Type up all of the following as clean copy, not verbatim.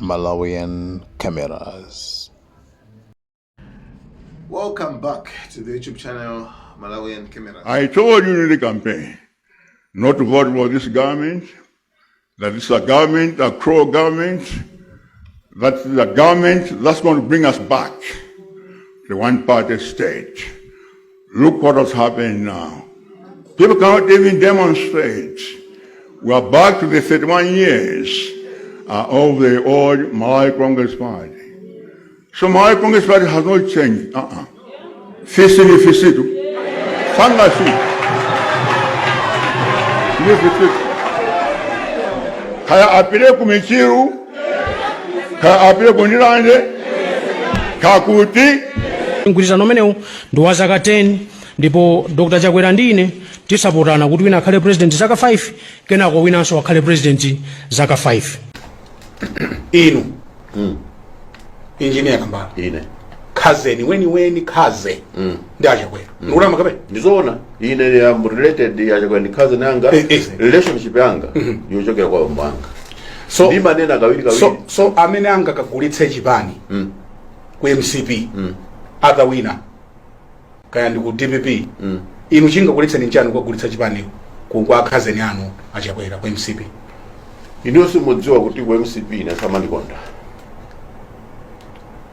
Malawian Cameras. Welcome back to the YouTube channel Malawian Cameras. I told you in the campaign not to vote for this government, that this is a government, a cruel government, that is a government that's going to bring us back to the one-party state. Look what has happened now. People cannot even demonstrate. We are back to the 31 years of the old Malawi Congress Party. So Malawi Congress Party has not changed. Uh-uh. Fisi ni fisitu. Sangasinthe. Ni fisitu. Kaya apite ku Michiru, kaya apite ku Ndirande, kakuti Mgwirizano umenewu ndi wa zaka 10, ndipo Dr Chakwera ndi ine tisapotana kuti wina akhale president zaka 5, kenako winanso akhale president zaka 5. Inu, Engineer Kambala, Ine. Cousin weniweni, cousin ndi aChakwera, ndikulama kape? Ndizoona, ine am related, aChakwera ndi cousin yanga. Relationship yanga yochokera kwa bambo anga. So Ndimanena kawiri kawiri. So amene angakagulitse chipani ku MCP other wina, kaya ndi ku DPP, inu chingagulitseni nchani kukagulitsa chipani kwa cousin anu aChakwera ku MCP? Inuyo simudziwa kuti ku MCP ine samandikonda,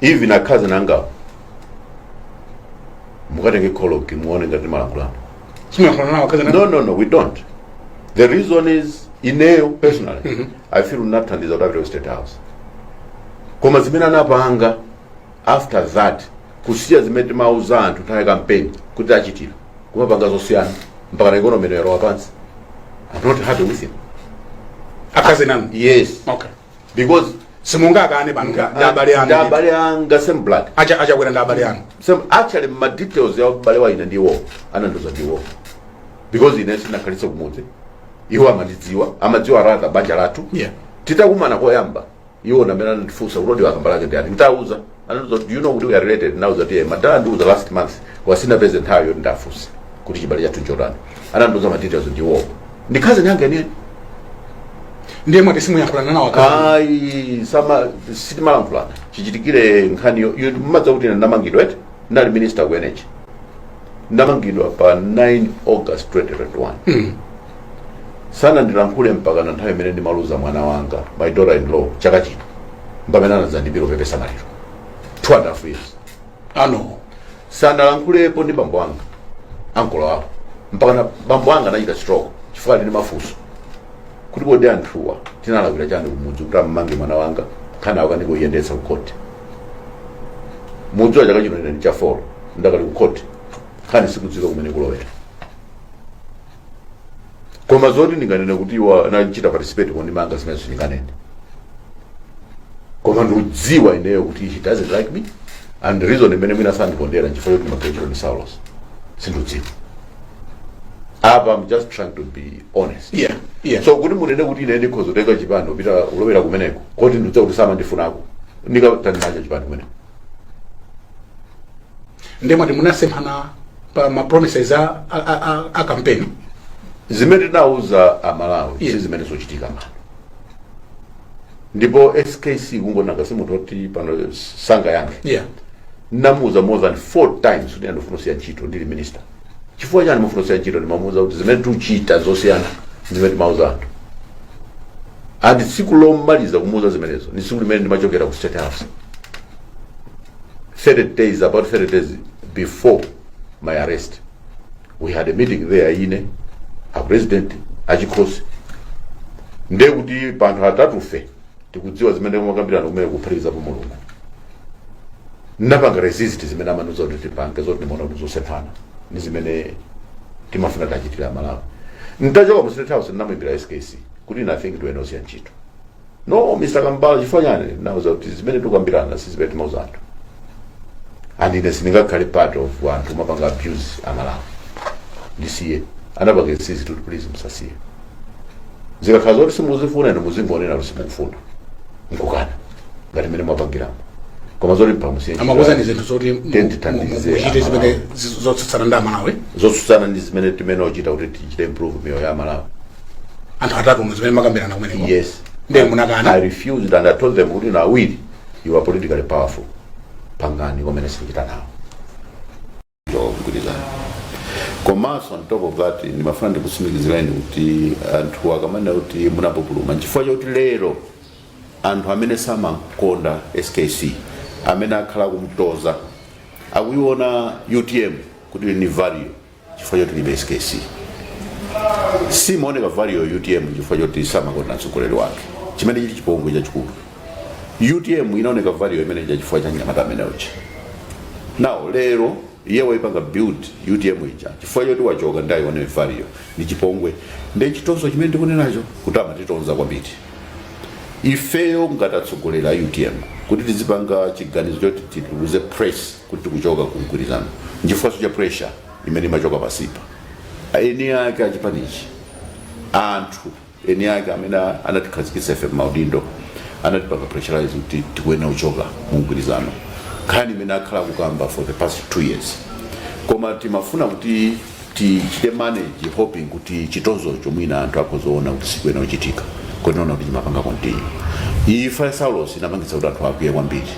even a cousin angawo. Mukatenge call log muone ngati malankhulano. Simuyankhulana nawo cousin anu? No, we don't. The reason is, ineyo personally I feel nathandiza kuti apite ku State House, koma zimene anapanga after that, kusiya zimene timauza anthu nthawi ya campaign kuti achitira, kumapanga zosiyana, mpaka na economy yalowa pansi. I'm not happy with him. A cousin anu? Yes. Because Simungakane pano, ndi abale anu. Ndi abale anga, same blood. AChakwera ndi abale anu. Same, actually ma details ya ubale wa ine ndiwo anandiuza ndiwo, because ine sinakhalitse kumudzi, iwo amandidziwa, amadziwa rather banja lathu. Titakumana koyamba, iwo ndamene anandifunsa kuti akambala ake ndi ati. Nditauza, anandiuza, "Do you know kuti we are related?" Ndauza tiye madala andiuza last month, kwa sinapeze nthawi yoti ndafunsa kuti chibale chathu nchotani. Anandiuza ma details ndiwo, ndi cousin yanga yeniyeni. Ndiye mwati simuyankhulana nawo a cousin? Ayi, sama sitimalankhulana chichitikire nkhaniyo. Mmadza kuti ine ndamangidwa eti, ndali minister ku Energy, ndamangidwa pa 9 August 2021. Sanandilankhule mpaka na nthawi imene ndimaluza mwana wanga, my daughter in law, chaka chino, mpamene anadzandipira kupepesa maliro, 2.5 years. Ano. Sanalankhulepo ndi bambo anga, ankolo awo, mpaka na bambo anga anachita stroke, chifukwa ali ndi mafunso kuti kodi anthuwa tinalakwira chani kumudzi kuti ammange mwana wanga, nkhani awo kandikuyendetsa ku court. Mudzi wa chaka chino ine ndi cha 4 ndakali ku court, nkhani sikudziwika kumene kulowera. Koma zoti ndinganene kuti iwo anachita participate kundimanga, zimene sindinganene, koma ndikudziwa ineyo kuti he doesn't like me, and the reason imene mwina sandikondera nchifukwa choti ndimagwira ndi Saulos, sindikudziwa. Apa I'm just trying to be honest. So kuti munene kuti ine ndikhoza kutenga chipani upita ulowera kumeneko, koti ndikudziwa kuti samandifunako, ndikatandinacho chipani kumeneko? Ndiye mwati munasemphana pa ma promises a campaign? Zimene tinauza Amalawi si zimene zochitika mano. Ndipo SKC kungonanga si munthu oti pano sangayankhe. Namuuza more than four times kuti andifuna kusiya ntchito ndili minister. "Chifukwa chani mufuna kusiya ntchito?" Ndimamuuza kuti zimene tikuchita zosiyana zimene timauza anthu. And tsiku lomaliza kumuuza zimenezo ni tsiku limene ndimachokera ku State House, 30 days, about 30 days before my arrest. We had a meeting there, ine, a president, achikhosi. Ndiye kuti panthu atatufe tikudziwa zimene kumakambirana kumene, kuphatikizapo Mulungu. Ndapanga resist zimene amanuza kuti tipange, zoti ndimaona kuti zosemphana ndi zimene timafuna tachitira Malawi. Ntachoka mu State House, ndinamuimbira SKC kuti ine I think ndiyenera kusiya ntchito. "No, Mr Kambala, chifukwa chani?" Nauza kuti zimene tikukambirana si zimene timauza anthu, and ine sindingakhale part of anthu umapanga abuse Amalawi, ndisiye. Anapanga insist kuti, "Please, musasiye. Zikakhala zoti simuzifuna, ine muzingonena kuti simukufuna nkukana ngati mmene mwapangiramo, koma zoti mpamusiye ntchito." Amakuuzani zinthu zoti Tendithandize muchite zimene Amalawi. zotsutsana ndi Amalawi? Zotsutsana ndi zimene timene ochita kuti tichite improve miyoyo ya Amalawi. Anthu atatu zimene makambirana kumeneko? Yes. Ndiye munakana. I refused and I told them kuti na awiri, you are politically powerful, pangani komene sindichita nawo mgwirizano. Komanso on top of that, ndimafuna ndikutsimikizireni kuti anthu akamanena kuti munapupuluma, nchifukwa chakuti lero anthu amene samakonda SKC, amene akhala kumtoza, akuiona UTM kuti ni value chifukwa choti libe SKC. Simaoneka value UTM chifukwa choti samakonda mtsogoleri wake, chimene chili chipongwe chachikulu. UTM inaoneka value imene chifukwa cha mnyamata amene uja. Now lero iye waipanga build UTM ija, chifukwa choti wachoka ndi ayione value, ndi chipongwe, ndi chitonzo chimene ndikunenacho kuti amatitonza kwambiri ifeyo ngati atsogoleri a UTM kuti tizipanga chiganizo choti tituluze press kuti tikuchoka ku mgwirizano, nchifukwa cha pressure imene imachoka pasipa eni ake achipanichi, anthu eni ake amene anatikhazikitsa ife maudindo, anatipanga pressurize kuti tikuyenera kuchoka mu mgwirizano, nkhani imene akhala kukamba for the past 2 years. Koma timafuna kuti tichite manage, hoping kuti chitonzocho mwina anthu akhozoona kuti sikuyenera kuchitika, kotinaona kuti chimapanga continue. Imfa ya Saulos inapangitsa kuti anthu akwiye kwambiri,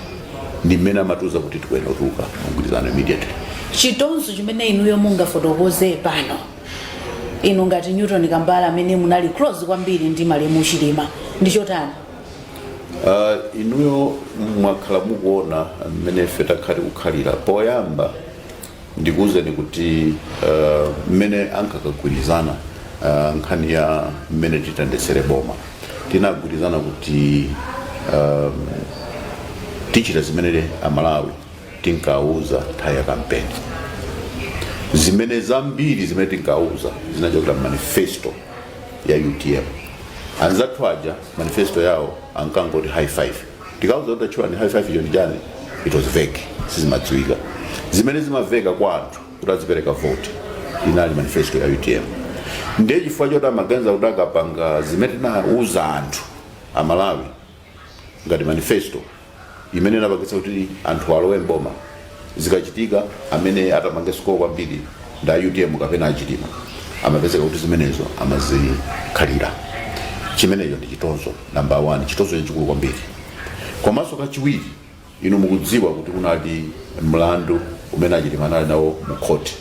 ndi mmene amatiuza kuti tikuyenera kutuluka mu mgwirizano immediately. Chitonzo chimene inuyo mungafotokoze pano, inu ngati Newton Kambala amene munali close kwambiri ndi malemu Chilima, ndi chotani? Inuyo mwakhala mukuona mmene ife takhala tikukhalira. Poyamba ndikuwuzeni kuti mmene ankakagwirizana nkhani ya mmene titendesere boma, tinagwirizana kuti tichita zimene Amalawi tinkauza nthawi ya kampeni. Zimene zambiri zimene tinkauza zinachokera manifesto ya UTM. Anzathu aja manifesto yawo ankangoti high five. Tikauza kuti achiwa ni high five iyo ndi chani, it was vague, sizimadziwika. Zimene zimaveka kwa anthu kuti azipereka vote inali manifesto ya UTM. Ndiye chifukwa choti amaganiza kuti akapanga zimene tinauza anthu Amalawi ngati manifesto imene inapangitsa kuti anthu alowe mboma, zikachitika amene atapange score kwambiri ndi a UTM kapena aChilima, amapezeka kuti zimenezo amazikhalira. Chimenecho ndi chitonzo number one, chitonzo chachikulu kwambiri. Komanso kachiwiri, inu mukudziwa kuti kunali mlandu umene aChilima anali nawo mu court,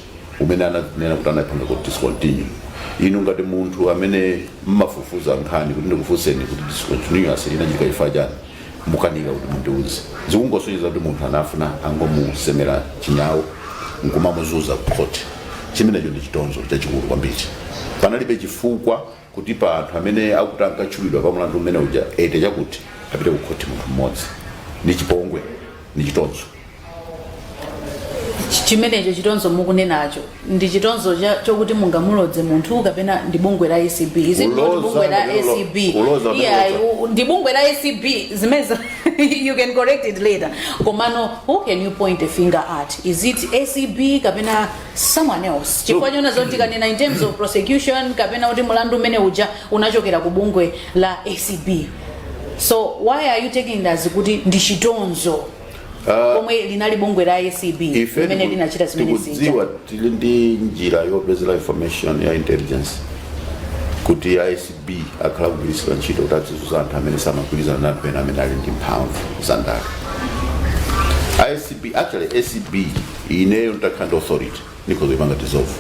umene ananena kuti anapanga kuti discontinue. Inu ngati munthu amene mmafufuza nkhani, kuti ndikufunseni kuti discontinuous inachitika chifukwa chani, mukanika kuti mundiuze. Zikungosonyeza kuti munthu anafuna angomusemera chinyawo nkumamuzuza ku court. Chimenecho ndi chitonzo chachikulu kwambiri. Panalibe chifukwa kuti pa anthu amene akuti ankatchulidwa pa mlandu umene uja ete chakuti apite ku court munthu mmodzi. Ndi chipongwe, ndi chitonzo. Chimenecho chitonzo mukunenacho ndi chitonzo chokuti mungamulodze munthu kapena ndi bungwe la ACB? Is it not Kuloza bungwe la kapena ACB? Kuloza kapena Yeah, kuloza. ndi bungwe la ACB zimene you can correct it later. Komano who can you point a finger at? Is it ACB kapena someone else? Chifukwa chona zoti kanena in terms of prosecution kapena kuti mulandu umene uja unachokera ku bungwe la ACB, so why are you taking it as kuti ndi chitonzo pomwe linali bungwe la ACB Ife limene linachita zimene zija? Tikudziwa, tili ndi njira yopezera information ya intelligence kuti ACB akhala kugwiritsidwa ntchito kuti azizuza anthu amene samagwirizana na anthu ena amene ali ndi mphamvu za ndale. ACB, actually ACB, ineyo nditakhala ndi authority ndikhoza ipanga dissolve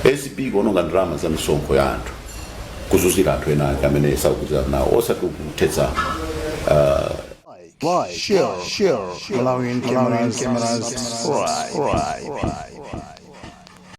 ACB. Kuononga ndalama za misonkho ya anthu kuzuzira anthu ena ake amene sakugwirizana nawo, osati kuthetsa. Like, share, Malawian cameras, subscribe.